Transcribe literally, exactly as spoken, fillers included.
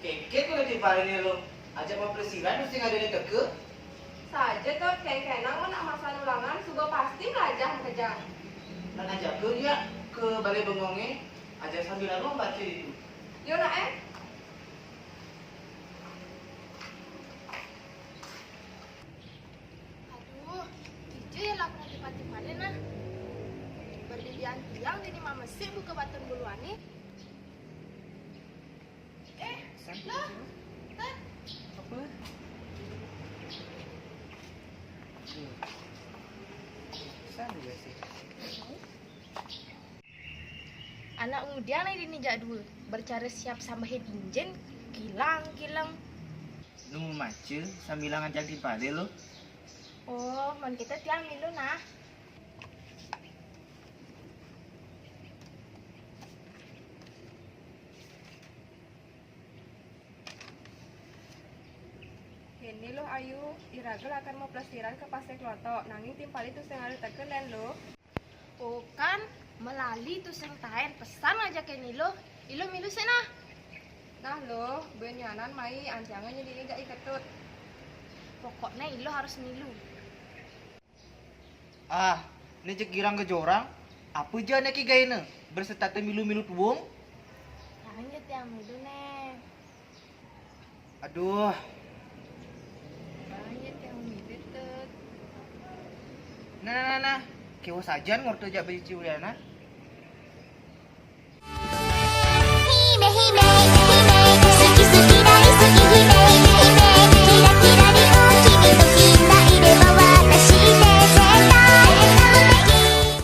Kéngkén ko timpalé né lo. Aja mau pelesiran mesti ngadéné teka. Saja to, kéngkénang mun nak masan ulangan, suba pasti malajah makejang. Lan ajaké ia ka balé bengongé, aja sambilan lo baca ditu. Yo, nak, eh. Aduh, kija ia laku timpal-timpalé nah. Berdilian tiang dini mamesik buka batun buluané. Eh, lo, Tan. Apa? Aduh. San juga sih. Anak muda nah dini jak dua, bercara siap sambahé tinjén, kilang-kilang. Nu maca sambilan ngajak timpalé lo. Oh, mun kéto tiang milu nah. Kéné lo Ayu, iraga lakar mau pelesiran ka Pasé Klotok, nanging timpalé tusing ada teka lén lo. Oh kan, malali tusing taén pesan aja kéné lo. Ilo milu sik nah. Nah lo, beuh nyanan mai, antianga nya dini jak iketut. Pokokné ilo harus milu. Ah, né jeg girang gejorang, apa ja né ki gaéna? Berserta té milu-milu tuung? Jangan ja tiang milu né. Aduh. Jangan ja tiang milu, Tut. Nah, nah, nah, nah. Kéwa sajan ngorta jak baju Ciuliana. 「ひめひめ